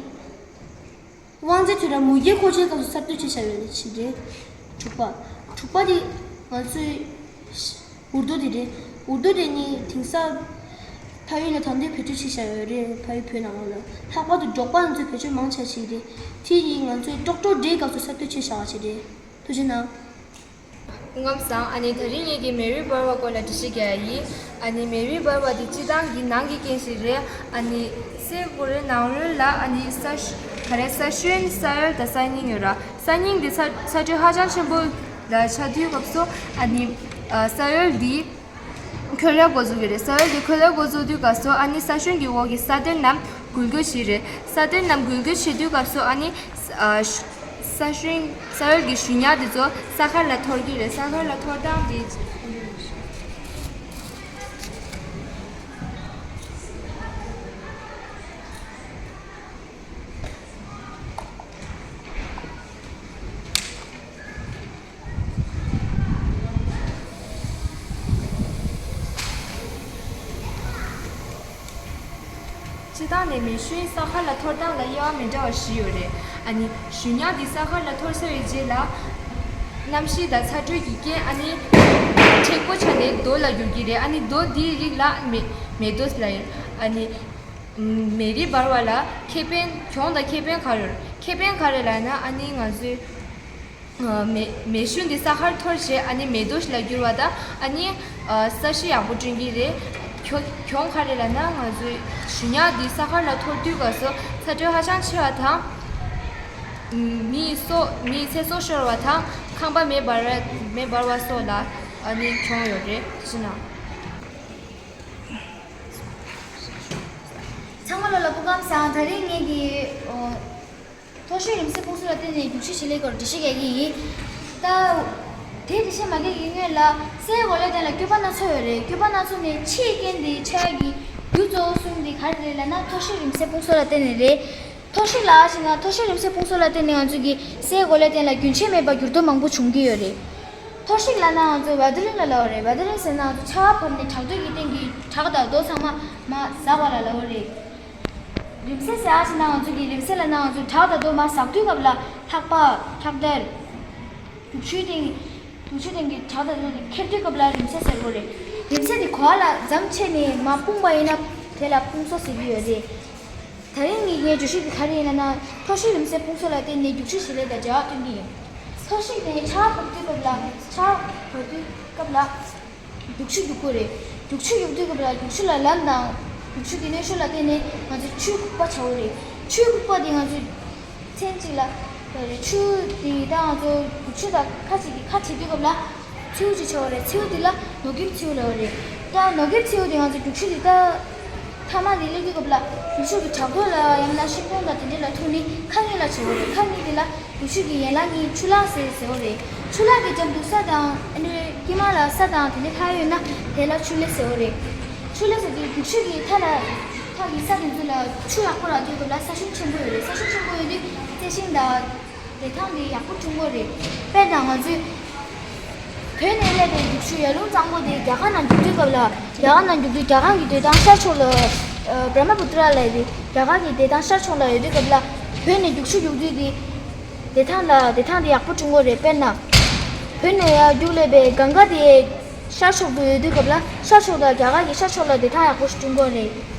དབང་རྩའི་དུས་རབས་མུ་གེ་འཁོར་ཆའི་སྐབས་སུ་གསར་གཏོད་བྱས་བཞག་ཡོད་རེད་ཞིག་རེད། དྲུག་པ། དྲུག་པ་འདི་ང་ཚོའི་འུར་རྡོ་འདི་རེད། འུར་རྡོ་འདི་ནི་དེང་སང་ཕ་ཡུལ་ལ་ད་དུང་བེད་སྤྱོད་བྱས་བཞག་ཡོད་རེད། ཕ་ཡུལ་བོད་ནང་ལོགས་ལ། ལྷག་པར་དུ་འབྲོག་པ་ང་ཚོས་བེད་སྤྱོད་མང་ཆེ་བ་ཞིག་རེད། དེ་ཡིས་ང་ཚོའི་ཀྲོག་ཀྲོག་འདྲེའི་སྐབས་སུ་གསར་གཏོད་བྱས་བཞག་པ་ཞིག་རེད། ཐུགས་རྗེ་གནང་། སྐུ་ཁམས་བཟང་། ཨ་ནི་དེ་རིང་ངེད་ཀྱིས་མེ་རི་འབར་བ་སྐོར་ལ་འགྲེལ་བཤད་རྒྱག་ཡ་ཡིན། ཨ་ནི་མེ་རི་འབར་བ་དེ་སྤྱིར་བཏང་གི་ནང་གི་རྐྱེན་ཞིག་རེད། ཨ་ནི་སའི་གོ་ལའི་ནང་རོལ་ལ་ཨ་ནི་ས་ཤུ་ག་རེ་ས་ཤུན་ས་གཡོལ་དང་ས་སྙིང་ཡོད་ར། ས་སྙིང་དེ་ཚ་ཚ་དྲོད་ཧ་ཅང་ཆེན་པོ་ལ་ཆགས་དུས་སྐབས་སུ། ཨ་ནི་ཨ་ས་གཡོལ་འདི་ཁོལ་ཡ་འགོ་འཛུགས་ཀྱི་རེད། ས་གཡོལ་གྱི་ཁོལ་ཡ་འགོ་འཛུགས་དུས་སྐབས་སུ་ཨ་ནི་ས་ཤུན་གྱི་འོག་གི་ས་གདོན་རྣམས་འགུལ་སྐྱོད་བྱེད་རེད། ས་གདོན་རྣམས་འགུལ་སྐྱོད་བྱེད་དུས་སྐབས་སུ་ཨ་ནི་ས་ཤུན་ས་གཡོལ་གྱི་གཞུ་ཉག་དེ་ཚོ་ས་ཁར་ལ་འཐོར་གྱི་རེད། ས་ཁར་ལ་འཐོར་སྟངས་དེ། སྤྱིར་བཏང་ནས་མེ་ཤུན་ས་ཁ་ལ་འཐོར་སྟངས་ལ་དབྱེ་བ་མི་འདྲ་བ་བཞི་ཡོད་རེད། ཨ་ནི་གཞུ་ཉག་འདི་ས་ཁ་ལ་འཐོར་ཚར་བའི་རྗེས་ལ། གནམ་གཤིས་དང་ཚ་དྲོད་ཀྱི་རྐྱེན། ཨ་ནི་མཁྲེགས་པོ་ཆགས་ནས་རྡོ་ལ་འགྱུར་གྱི་རེད། ཨ་ནི་རྡོ་འདིའི་རིགས་ལ་མེ་མེ་རྡོ་ལབ་ཡོད། ཨ་ནི་མེ་རི་འབར་བ་ལ་ཁེ་ཕན། གྱོང་དང་ཁེ་ཕན་ག་རེ་ཡོད། ཁེ་ཕན་ག་རེ་ལབ་ན། ཨ་ནི་ང་ཚོའི་མེ་མེ་ཤུན་འདི་ས་ཁར་འཐོར་བྱས། ཨ་ནི་མེ་རྡོ་ཞིག་ལ་འགྱུར་བ་དང་། ཨ་ནི་ས་གཞི་ཡག་པོ་བསྐྲུན་གྱི་རེད། གྱོ་གྱོང་ག་རེ་ལབ་ན། ང་ཚོའི་གཞུ་ཉག་འདི་ས་ཁར་ལ་འཐོར་དུས་སྐབས་སུ་ཚ་དྲོད་ཧ་ཅང་ཆེ་བ་དང་། མིའི་སྲོག་མིའི་ཚེ་སྲོག་ཤོར་བ་དང་། ཁང་པ་མེ་འབར་མེ་འབར་བ་སོགས་ལ་ཨ་ནི་གྱོང་ཡོད་རེད། ཐུགས་རྗེ་གནང་། ཚང་མ་ལོ་ལ་སྐུ་ཁམས་བཟང་། དེ་རིང་ངེད་ཀྱིས་ཨོ་མཐོ་ཤོས་རིམ་སེལ་ཕུང་གསུམ་ལ་བརྟེན་ནས་རྒྱུག་ཤུགས་བྱེད་ལས་སྐོར་འགྲེལ་བཤད་རྒྱག་གི་ཡིན། ད་དེ་འགྲེལ་བཤད་མ་རྒྱག་གི་སྔོན་ལ། སའི་གོ་ལའི་སྟེང་ལ་སྐྱོད་པ་སྣ་ཚོགས་ཡོད་རེད། སྐྱོད་པ་སྣ་ཚོགས་ནས་ཕྱིའི་རྐྱེན་དེ་ཆགས་ཡག་གི་རྒྱུ་གཙོ་བོ་གསུམ་དེ་ག་རེ་རེད་ལབ་ན། མཐོ་ཤོས་རིམ་སེལ་ཕུང་གསུམ་ལ་བརྟེན་ནས་རེད། མཐོ་ཤོས་ལ་ཞེ་ན། མཐོ་ཤོས་རིམ་སེལ་ཕུང་གསུམ་ལ་བརྟེན་ནས་ང་ཚོ་གི་སའི་གོ་ལའི་སྟེང་ལ་རྒྱུན་ཆད་མེད་པར་འགྱུར་ལྡོག་མང་པོ་བྱུང་གི་ཡོད་རེད། མཐོ་ཤོས་ལབ་ན་ང་ཚོ་ཝེ་ཐ་རིང་ལ་ལབ་པ་རེད། ཝེ་ཐ་རིང་ཟེར་ན་ང་ཚོ་ཆར་པ་བབས་ནས་དྲག་སྟོད་ཀྱི་སྟེང་གི་བྲག་དང་རྡོ་ཚང་མ་མར་ཟག་པ་ལ་ལབ་པ་རེད། རིམ་སེལ་ཟེར་ཡག་ཞེ་ན། ང་ཚོ་གི་རིམ་སེལ་ལབ་ན་ང་ཚོ་བྲག་དང་རྡོ་མར་ཟག་དུས་སྐབས་ལ་ལྷགས་པ། ལྷགས་དར། རྒྱུག་ཆུའི་སྟེང་རྒྱུག་ཆུའི་སྟེང་གི་བྲག་དང་རྡོ་དེ་ཁེབས་དུས་སྐབས་ལ་རིམ་སེལ་ཟེར་གྱི་ཡོད་རེད། རིམ་སེལ་དེ་ བ་ལ་འཇམ་ཆེ་ནས་མ་སྤུངས་པ་ཡིན་ན་དེ་ལ་སྤུངས་གསོ་ཟེར་གྱི་ཡོད་རེད། ད་རིང་གི་ངའི་བརྗོད་གཞི་དེ་ག་རེ་ཡིན་ལབ་ན། མཐོ་ཤོས་རིམ་སེལ་སྤུངས་གསོ་ལ་བརྟེན་ནས་རྒྱུག་ཤུགས་བྱེད་ལས་དང་འབྲེལ་བ་སྟོན་གྱི་ཡིན། མཐོ་ཤོས་དེ་ཆར་པ་བབས་དུས་སྐབས་ལ་ཆར་པ་བབས་དུས་སྐབས་ལ་རྒྱུག་ཆུ་རྒྱུག་དགོས་རེད། རྒྱུག་ཆུ་རྒྱུག་དུས་སྐབས་ལ་རྒྱུག་ཆུ་ལ་ལམ་དང་རྒྱུག་ཆུ་གི་གནོན་ཤུགས་ལ་བརྟེན་ནས་ང་ཚོས་ཆུའི་ལྐུགས་པ་བྱ་དགོས་རེད། ཆུའི་ལྐུགས་པ་དེ་ང་ཚོས་མཚན་གཅིག་ལ་ཆུ་དེ་ད་ང་ཚོ་རྒྱུག་ཆུ་དང་ཁ་ཅིག་གིས་ཁ་བྱེད་དུས་སྐབས་ལ་མཚེའུ་ཅིག་བྱ་བ་རེད། མཚེའུ་དེ་ལ་ནོར་སྐྱིབས་མཚེའུ་ལབ་པ་རེད། ད་ནོར་སྐྱིབས་མཚེའུ་དེ་ང་ཚོ་རྒྱུག་ཆུ་དེ་ད་ཐ་མག་དེ་སླེབས་དུས་སྐབས་ལ་རྒྱུག་ཆུ་གི་བྲག་རྡོ་ལ་ཡང་ན་ཤིང་སྡོང་དང་དེ་འདྲ་ལ་ཐུག་ནས་ཁ་གཉིས་ལ་བྱེད་དགོས་རེད། ཁ་གཉིས་དེ་ལ་རྒྱུག་ཆུ་གི་ཡན་ལག་གཉིས་ཆུ་ལྷག་ཟེར་ཟེར་བ་རེད། ཆུ་ལྷག་གི་རྒྱབ་ཏུ་ས་དང་ཨ་ནི་དཀྱིལ་མ་ལ་ས་དང་དེ་འདྲ་ལྷག་ཡོད་ན་དེ་ལ་ཆུ་ལྷག་ཟེར་བ་རེད། ཆུ་ལྷག་ཟེར་དུས་རྒྱུག་ཆུ་གི་མཐའ་ལ་མཐའ་གི་ས་དེ་ཚོ་ལ་ཆུ་ཡག་པོ་རག་དུས་སྐབས་ལ་ས་ཞིང་ཆེན་པོ་ཡོད་རེད། ས་ཞིང་ཆེན་པོ་ཡོད་དུས་རྩི་ཤིང་དང་བདེ་ཐང་དེ་ཡག་པོ་བྱུང་གི་རེད། དཔེར་ན་ང་ཚོས་བོད་ནས་སླེབས་པའི་རྒྱུག་ཆུ་ཡར་ཀླུང་གཙང་པོ་དེ་རྒྱ་གར་ནང་རྒྱུག་དུས་སྐབས་ལ། རྒྱ་གར་ནང་རྒྱུག་དུས་རྒྱ་གར་གྱི་བདེ་ཐང་ཤར་ཕྱོགས་ལ། ཨ། བྷྲ་མ་པུ་ཏྲ་ལབ་ཡོད་དུས་རྒྱ་གར་གྱི་བདེ་ཐང་ཤར་ཕྱོགས་ལ་ཡོད་དུས་སྐབས་ལ། བོད་ནས་རྒྱུག་ཆུ་རྒྱུག་དུས་དེ་བདེ་ཐང་ལ་བདེ་ཐང་དེ་ཡག་པོ་བྱུང་གི་རེད། དཔེར་ན། བོད་ནས་ཡར་རྒྱུག་སླེབས་པའི་གངྒཱ་དེ་ཤར་ཕྱོགས་སུ་ཡོད་དུས་སྐབས་ལ་ཤར་ཕྱོགས་དང་རྒྱ་གར་གྱི་ཤར་ཕྱོགས་ལ་བདེ་ཐང་ཡག་པོ་ཞིག་བྱུང་གི་རེད།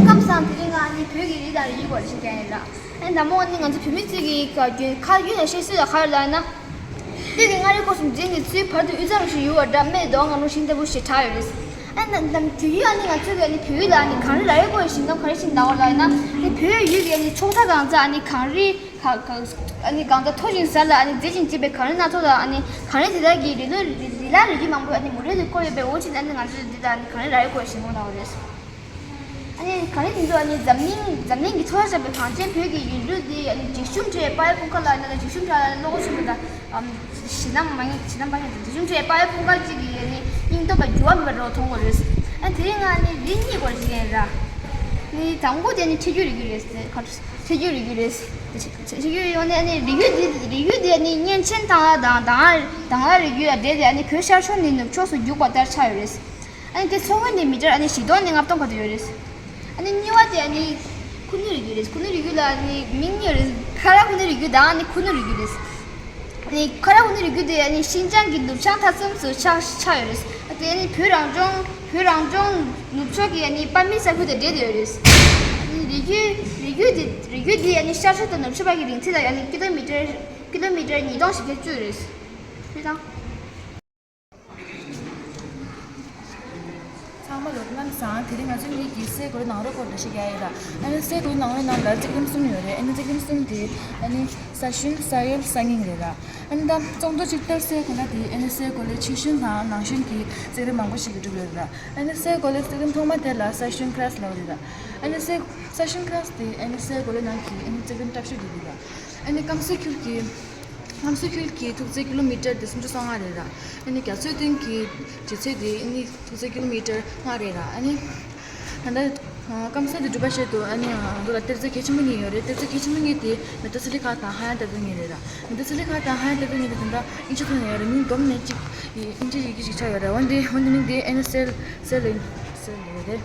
སྐབས་སང་དེ་རིང་ང་ནི་བོད་ཀྱི་རིགས་དང་རིགས་རྒྱུད་སྐོར་ཞིག་ཀྱང་ཡིན་ལ། ཨེ་ནས་མོ་ནི་ང་ཚོ་བོད་མི་ཚོས་ཀྱི་ཁ་རྒྱུན་ཁ་རྒྱུན་ལ་བཤད་སྲོལ་ལ་ག་རེ་ལབ་ན། སྤྲེལ་གྱི་མངའ་རིས་སྐོར་གསུམ་འཛིན་གྱི་ཚུལ་བར་དུ་དབུས་གཙང་རུ་བཞི་ཡུར་བ་འདྲ། སྨད་རྡོ་རྔ་ལུང་ཤིང་ལྟ་བུ་ཞེས་གྲགས་ཡོད་རེད། ཨ་ནི་ནམ་དུས་ཡུན་ཨ་ནི་ང་ཚོ་གི་ཨ་ནི་བོད་ཡུལ་ལ་ཨ་ནི་གངས་རི་ར་བས་བསྐོར་བའི་ཞིང་ཁམས་ག་རེ་ཞིག་ལབ་པ་ལབ་ན། ཨ་ནི་བོད་ཡུལ་གྱི་ཨ་ནི་ཕྱོགས་མཐའ་གང་ས་ཨ་ནི་གངས་རི་ག་ག་ཨ་ནི་གངས་རྟ་མཐོ་ཞིང་གཟར་ལ་ཨ་ནི་མཛེས་ཤིང་བརྗིད་པའི་གངས་རི་སྣ་ཚོགས་དང་། ཨ་ནི་གངས་རི་དེ་དག་གི་རི་ལུ་རི་རི་ལ་རི་རྒྱུད་མང་པོས་ཨ་ནི་མུ་རེ་ལ་བསྐོར་ཡོད་པའི་འོག་ཅིག་ཨ་ནི་ང་ཚོས་འདི་དག་ཨ་ནི་གངས་རི་ར་བས་བསྐོར་བའི་ཞིང་ཁམས་ལབ་པ་རེད། ཨ་ནི་གངས་རི་དེ་ཚོ་ཨ་ནི་འཛམ་གླིང་འཛམ་གླིང་གི་ཚོགས་བཞག་པའི་གངས་ཅན་བོད་ཀྱི་ཡུལ་གྲུ་དེ་ཨ་ནི་འཇིགས་ཞུམ་བྲལ་བའི་དཔའ་བོའི་དཔུང་ཁག་ལ་ཨ་ནི་འཇིགས་ཞུམ་བྲལ་བའི་བློ་ཁོག་ཆེན་པོ་དང་། ཨམ། ཞེད་སྣང་མ་ངེས་ཞེད་སྣང་མ་ངེས་དང་འཇིགས་ཞུམ་བྲལ་བའི་དཔའ་བོའི་དཔུང་ཁག་ཅིག་གིས་ཨ་ནི་སྙིང་སྟོབས་ལ་འགྱུར་བ་མེད་པ་རོ་མཐོང་གི་རེད། ཨ་ནི་དེ་རིང་ང་ཨ་ནི་རིགས་གཉིས་སྐོར་ཞིག་ཡིན་ར། ཨ་ནི་དང་པོ་དེ་ཨ་ནི་འཕྲེད་རྒྱུད་རིགས་རྒྱུད་རེད། ཁ་འཕྲེད་རྒྱུད་རིགས་རྒྱུད་རེད། འཕྲེད་རྒྱུད་ཡོང་ནས་ཨ་ནི་རིགས་རྒྱུད་དེ་རིགས་རྒྱུད་དེ་ཨ་ནི་གཉན་ཆེན་ཐང་ལྷ་དང་དང་ལྷ་དང་ལྷ་རིགས་རྒྱུད་ལ་འབྲེལ་ཏེ་ཨ་ནི་བོད་ཤར་ཕྱོགས་ནས་ནུབ་ཕྱོགས་སུ་རྒྱུག་པ་ལྟར་ཆགས་ཡོད་རེད། ཨ་ནི་དེ་མཚོ་སྔོན་ནས་མི་ཊར་ཨ་ནི་བཞི་སྟོང་ནས་ལྔ་སྟོང་བར་དུ་ཡོད་རེད། ཨ་ནི་གཉིས་པ་དེ་ཨ་ནི་ཁུ་ནུ་རིགས་རྒྱུད་རེད། ཁུ་ནུ་རིགས་རྒྱུད་ལ་ཨ་ནི་མིང་གཉིས་ཡོད་རེད། ཁ་ར་ཁུ་ནུ་རིགས་རྒྱུད་དང་ཨ་ནི་ཁུ་ནུ་རིགས་རྒྱུད་རེད། ཨ་ནི་ཁ་ར་ཁུ་ནུ་རིགས་རྒྱུད་དེ་ཨ་ནི་ཤིན་ཅང་གི་ནུབ་བྱང་མཐའ་མཚམས་སུ་ཆགས་ཆགས་ཡོད་རེད། ཨ་དེ་ཨ་ནི་བོད་རང་སྐྱོང་བོད་རང་སྐྱོང་ནུབ་ཕྱོགས་ཀྱི་ཨ་ནི་དཔའ་མི་ས་ཁུལ་དང་འབྲེལ་ཏེ་ཡོད་རེད། ཨ་ནི་རིགས་རྒྱུད་རིགས་རྒྱུད་དེ་རིགས་རྒྱུད་དེ་ཨ་ནི་ཤར་ཕྱོགས་དང་ནུབ་ཕྱོགས་བར་གྱི་རིང་ཚད་ལ་ཨ་ནི་ཀི་ལོ་མི་ཊར་ཀི་ལོ་མི་ཊར་ཉིས་སྟོང་ཞིག་གི་བཅུད་རེད། ཚང་མ་ལོ་སྔོན་སང་། དེ་རིང་ང་ཚོ་གཉིས་ཀྱིས་སའི་གོ་ལའི་ནང་རོལ་སྐོར་འདྲ་ཞིག་རྒྱག་ཡོད་ལ། ཨ་ནི་སའི་གོ་ལའི་ནང་རོལ་ནང་ལ་རྩིག་རིམ་གསུམ་ཡོད་རེད། ཨ་ནི་རྩིག་རིམ་གསུམ་དེ་ཨ་ནི་ས་ཤུན་ས་ཡོལ་ས་སྙིང་རེད་ལ། ཨ་ནི་ད་གཙང་པོ་གཅིག་ལྟར་སའི་གོ་ལ་དེ་ཨ་ནི་སའི་གོ་ལའི་ཕྱི་ཤུན་དང་ནང་ཤུན་གྱི་རྩིག་རིམ་མང་པོ་ཞིག་གིས་གྲུབ་ཡོད་རེད་ལ། ཨ་ནི་སའི་གོ་ལའི་རྩིག་རིམ་ཐོག་མ་དེ་ལ་ས་ཤུན་ཁི་རཱས་ལབ་རེད་ལ། ཨ་ནི་སའི་ས་ཤུན་ཁི་རཱས་དེ་ཨ་ནི་སའི་གོ་ལའི་ནང་གི་ཨ་ནི་རྩིག་རིམ་བཀྲ་ཤིས་རྒྱུད་རེད་ལ། ཨ་ནི་སྐམ་ས་ཁུལ་གྱི་སྐམ་ས་ཁུལ་གྱི་ཐུག་ཚད་ཀི་ལོ་མི་ཊར་དེ་སུམ་ཅུ་སོ་ལྔ་རེད་ལ། ཨ་ནི་རྒྱ་མཚོའི་སྟེང་གི་ལྗིད་ཚད་དེ་ཨ་ནི་ཐུག་ཚད་ཀི་ལོ་མི་ཊར་ལྔ་རེད་ལ། ཨ་ནི་ད་ལྟ་སྐམ་ས་དེ་གྲུབ་པ་ཆེད་དུ་ཨ་ནི་ང་ཚོ་ལ་གཏེར་མཛོད་གལ་ཆེན་པོ་གཉིས་ཡོད་རེད། གཏེར་མཛོད་གལ་ཆེན་པོ་གཉིས་དེ་མེ་ཏོག་ཚ་ལི་ཁ་དང་ཧ་ཡང་གཏེར་མཛོད་གཉིས་རེད་ལ། མེ་ཏོག་ཚ་ལི་ཁ་དང་ཧ་ཡང་གཏེར་མཛོད་གཉིས་དེ་དེ་འདྲ་དབྱིན་ཇི་ཐོག་ནས་ཡོད་རེད། མིང་སྡོམ་ནས་གཅིག་དབྱིན་ཇི་ཡི་གེ་ཞིག་ཆགས་ཡོད་རེད། འོན་ཏེ་འོན་ཏེ་མིང་དེ་ཨ་ནི་སེལ་སེལ་ཡིན་སེལ་ཡོད་རེད།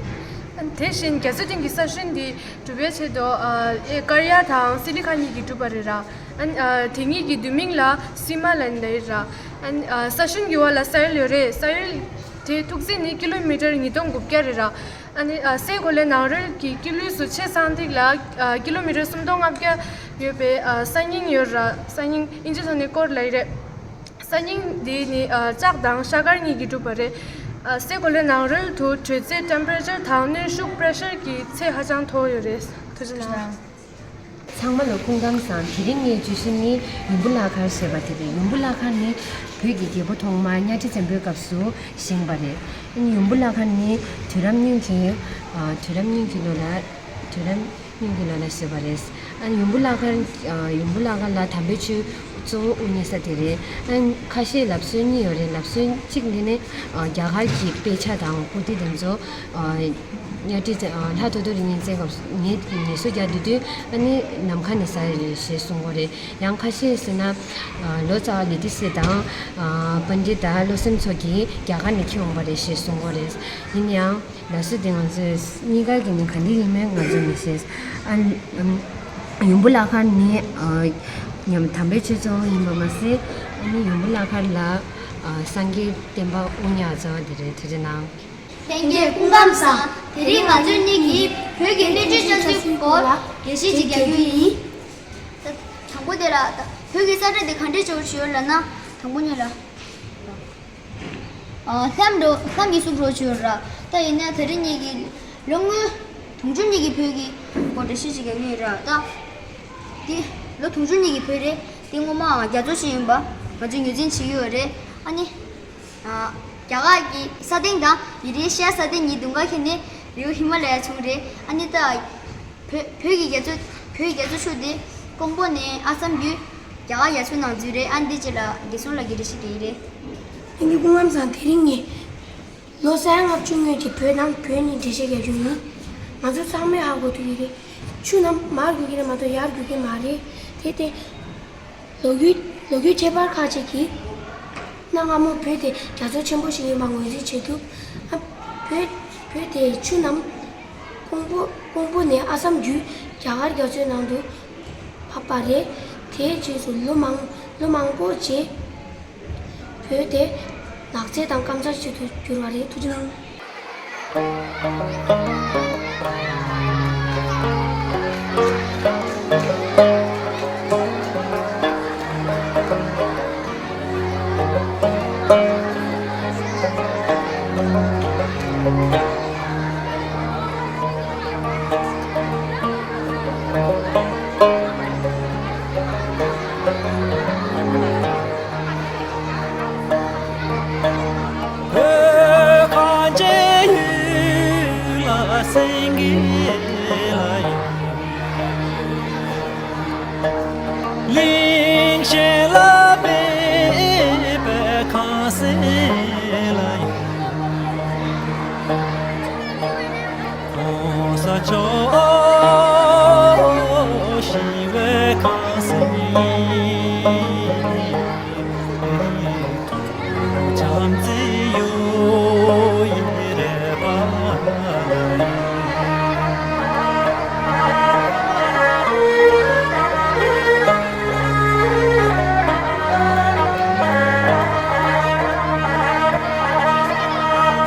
ཨ་ནི་དེ་བཞིན་རྒྱ་མཚོའི་སྟེང་གི་ས་ཤུན་དེ་གྲུབ་པའི་ཆེད་དུ་ཨ་ཨེ་ཀར་ཡ་དང་སི་ལི་ཁ་གཉིས་ཀྱིས་གྲུབ་པ་རེད་ར། ཨ་ནི་ཨ་དེ་གཉིས་ཀྱི་བསྡུས་མིང་ལ་སི་མ་ལབ་ནི་རེད་ར། ཨ་ནི་ཨ་ས་ཤུན་གྱི་འོག་ལ་ས་ཡོལ་ཡོད་རེད། ས་ཡོལ་དེ་ཐུག་ཚད་ནི་ཀི་ལོ་མི་ཊར་ཉིས་སྟོང་དགུ་བརྒྱ་རེད་ར། ཨ་ནི་ཨ་སའི་གོ་ལའི་ནང་རོལ་གྱི་ཀི་ལོས་སུ་ཆེས་སང་ཐིག་ལ་ཨ་ཀི་ལོ་མི་ཊར་སུམ་སྟོང་ལྔ་བརྒྱ་ཡོད་པའི་ཨ་ས་སྙིང་ཡོད་ར། ས་སྙིང་དབྱིན་ཇི་ཐོག་ནས་ཀོར་ལབ་ཀྱི་རེད། ས་སྙིང་འདི་ནི་ཨ་ལྕགས་དང་ཤ་དཀར་གཉིས་ཀྱིས་གྲུབ་པ་རེད། ཨ་སའི་གོ་ལའི་ནང་རོལ་དུ་དྲོད་ཚད་ཊེམ་པེ་རེ་ཅར་དང་གནོན་ཤུགས་པེ་རེ་ཤར་གྱི་ཚད་ཧ་ཅང་མཐོ་བོ་ཡོད་རེད། ཐུགས་རྗེ་གནང་། ཚང་མ་ལ་སྐུ་ཁམས་བཟང་། དེ་རིང་ངའི་བརྗོད་གཞི་ནི་ཡུམ་བུ་བླ་མཁར་ཞེས་པ་དེ་རེད། ཡུམ་བུ་བླ་མཁར་ནི་བོད་ཀྱི་རྒྱལ་པོ་ཐོག་མ་གཉའ་ཁྲི་བཙན་པོའི་སྐབས་སུ་བཞེངས་པ་རེད། ཡུམ་བུ་བླ་མཁར་ནི་དུས་རབས་སྔོན་གྱི་ཨ་དུས་རབས་སྔོན་གྱི་ལོ་ལ་དུས་རབས་སྔོན་གྱི་ལོ་ལ་བཞེངས་པ་རེད། ཨ་ཡུམ་བུ་བླ་མཁར་ཨ་ཡུམ་བུ་བླ་མཁར་ལ་དམ་པའི་ཆོས་གཙོ་བོ་དབུ་བརྙེས་ས་དེ་རེད། ཨ་ཁ་ཤས་ལབ་སྲོལ་གཉིས་ཡོད་རེད། ལབ་སྲོལ་གཅིག་འདི་ནི་ཨ་རྒྱ་གར་གྱི་དཔེ་ཆ་དང་པོ་ཏི་དེ་ཚོ་ཨ་གཉའ་ཁྲི་བཙན་ཨ་ལྷ་ཐོ་ཐོ་རི་གཉན་བཙན་སྐབས་ངལ་ངལ་གསོ་རྒྱག་སྡོད་དུས་ཨ་ནི་ནམ་མཁའ་ནས་ཟ་ཡི་རེད་ཞེས་གསུང་གི་རེད། ཡང་ཁ་ཤས་ཟེར་ན་ཨ་ལོ་ཙཱ་བ་ལི་ཏི་སེ་དང་ཨ་པཎྜི་ཏ་བློ་སེང་མཚོ་གིས་རྒྱ་གར་ནས་འཁྱེར་འོང་བ་རེད་ཞེས་གསུང་གི་རེད། ཡིན་ཡང་། ལགས་སོ། དེ་ང་ཚོས་གཉིས་ཀ་གི་ནི་ག་འདྲ་ཡིན་མིན་ང་ཚོས་མི་ཤེས། ཨ་ནི་ཡུམ་བུ་བླ་མཁར་ནི་ཨ་ཉམས་དམ་པའི་ཆོས་གཙོ་བོ་ཡིན་པ་མ་ཟད། ཨ་ནི་ཡུམ་བུ་བླ་མཁར་ལ་ ཨ། སངས་རྒྱས་བསྟན་པ་དབུ་བརྙེས་པ་ཚོ་དེ་རེད། ཐུགས་རྗེ་གནང་། ལྷན་རྒྱས་སྐུ་ཁམས་བཟང་། དེ་རིང་ང་ཚོ་གཉིས་ཀྱིས་བོད་ཀྱི་སྣོད་བཅུད་ཆབ་སྲིད་སྐོར་ལ་འགྲེལ་བཤད་ཅིག་རྒྱག་རྒྱུ་ཡིན། ད་དང་པོ་དེ་ལ་ད་བོད་ཀྱི་ས་ཁྲ་དེ་ག་འདྲས་བྱས་པ་ཞིག་ཡོད་ལབ་ན། དང་པོ་ཉིད་ལ། ཨ། ལྷམ་འགྲོ་ལྷམ་གྱིས་བསུབས་འགྲོ་བྱས་ཡོད་ར། ད་ཡིན་ན་དེ་རིང་ངེད་ཀྱིས་ལོ་སྔོན་དུང་ཕྱུར་གཉིས་ཀྱི་བོད་ཀྱི་སྐོར་འགྲེལ་བཤད་ཅིག་རྒྱག་གི་ཡོད་ར། ད་དེ་ལོ་དུང་ཕྱུར་གཉིས་ཀྱི་བོད་རེད། དེ་སྔོན་མ་རྒྱ་མཚོ་ཞིག་ཡིན་པ་ང་ཚོས་ངོས་འཛིན་བྱེད་ཀྱི་ཡོད་རེད། ཨ་ནི། ཨ། རྒྱ་གར་གྱི་ས་སྟེང་དང་ཡུ་རེ་ཤི་ཡ་ས་སྟེང་གཉིས་དུས་འགོ་ཁྱེར་ནས་རི་བོ་ཧི་མ་ལ་ཡ་བྱུང་རེད། ཨ་ནི་ད་བོད་བོད་ཀྱི་རྒྱ་མཚོ་བོད་ཀྱི་རྒྱ་མཚོ་ཆུ་དེ་ཀོང་པོ་ནས་ཨ་སམ་བརྒྱུད་རྒྱ་གར་ཡར་མཚོའི་ནང་འཛུལ་རེད། ཨ་ནི་དེ་རྗེས་ལ་རྒྱལ་སྲུང་ལ་གི་རེ་ཞིག་གི་རེད། ཨ་ནི་སྐུ་ཁམས་བཟང་། དེ་རིང་ངས་ལོ་ས་ཡ་ལྔ་བཅུ་སྔོན་གྱི་བོད་ནང་བོད་ནས་འགྲེལ་བཤད་རྒྱག་རྒྱུ་ཡིན། ང་ཚོ་ཚང་མས་ཧ་གོ་ཐུབ་ཀྱི་རེད། ཆུ་རྣམས་མར་རྒྱུག་གི་རེད་མ་གཏོགས་ཡར་རྒྱུག་གི་མ་རེད། དེ་སྟེ། ལོ་རྒྱུས་ལོ་རྒྱུས་ཁྱད་པར་ཁག་ཅིག་གིས། གནའ་སྔ་མོ་བོད་དེ་རྒྱ་མཚོ་ཆེན་པོ་ཞིག་ཡིན་པ་ངོས་འཛིན་བྱེད་ཐུབ། ཨ། བོད་བོད་དེའི་ཆུ་རྣམས་ཀོང་པོ་ཀོང་པོ་ནས་ཨ་སམ་བརྒྱུད་རྒྱ་གར་རྒྱ་མཚོའི་ནང་དུ་བབས་པ་རེད། དེའི་རྗེས་སུ་ལོ་མང་ལོ་མང་པོ་རྗེས། བོད་དེ་ནགས་ཚལ་དང་སྐམ་ས་ཞིག་ཏུ་གྱུར་བ་རེད། ཐུགས་རྗེ་གནང་། བོད་གངས་ཅན་ཡུལ་ལ་སེང་གེ་ལ་ཡིན། གླིང་གཞན་ལ་མེད་པའི་ཁང་སེང་ལ་ཡིན། གོང་ས་མཆོག་ཞི་བའི་ཁང་སེང་། བྱམས་བརྩེའི་གཡུ་ཡི་རལ་པ་ལ།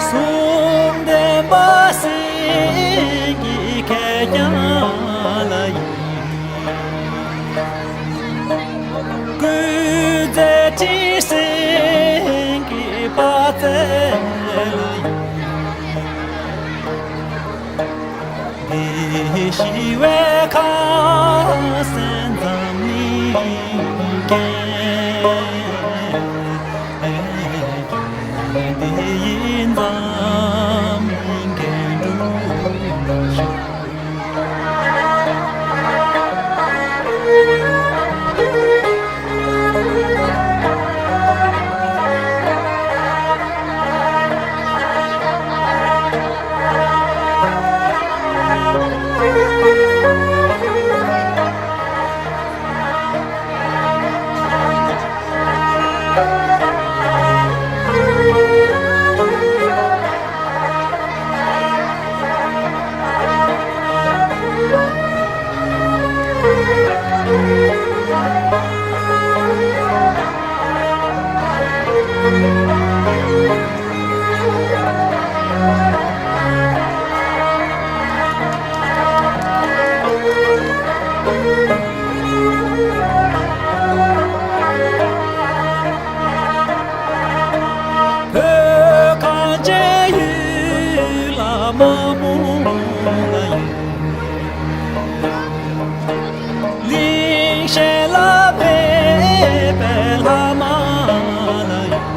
གསུམ་ལྡན་པ་སེང་གེ་ཁེར་རྐྱང་ལ་ཡིན། སྐུ་ཚེ་ཁྲི་སེང་གེ་དཔལ་རྩལ་ལ་ཡིན། འདི་ཞི་བའི་ཁང་སེང་འཛམ་གླིང་རྒྱས། འདི་ཡིས་འཛམ་གླིང་རྒྱས་འགྲོ་ཤོག། བོད་གངས་ཅན་ཡུལ་ལ་མ་མོ་ལ་ཡོད། གླིང་གཞན་ལ་མེད་པའི་ལྷ་མ་ལ་ཡོད།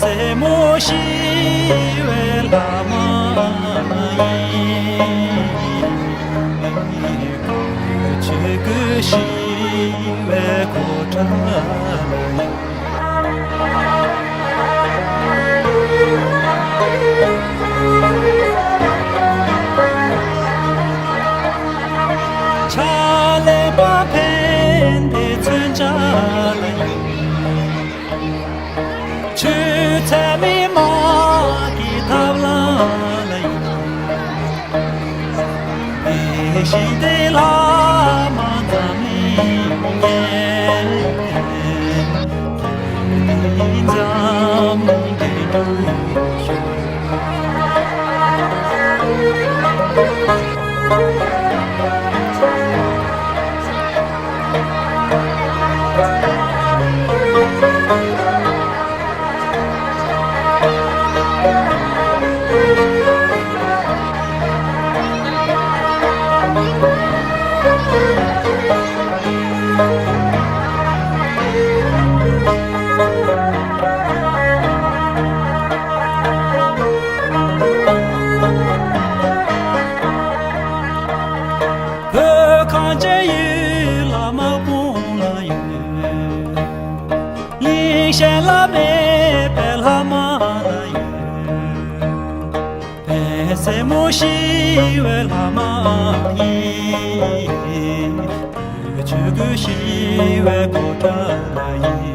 སྲས་མོ་ཞི་བའི་ལྷ་མ་ཡིན། ཆོས་སྐུ་ཞི་བའི་གོ་ཁྲབ་ལ་ཡིན། ཕྱག་ལེན་པ་ཕན་བདེ་མཚོན་ཆ་ལ་ཡིན། ཆོས་ཚད་མེད་དམག་གི་ཐབས་ལམ་ལ་ཡིན། དེ་བཞིན་དེ་ལ་མ་འཛམ་གླིང་རྒྱས། བོད་གངས་ཅན་ཡུལ་ལ་མ་དགོངས་ལ་ཡོད། གླིང་གཞན་ལ་མེད་པའི་ལྷ་མ་ན་ཡོད། བན་སེར་མོ་ཞི་བའི་ལྷ་མ་ཡིན། ཆོས་སྐུ་ཞི་བའི་གོ་ཁྲབ་ལ་ཡིན།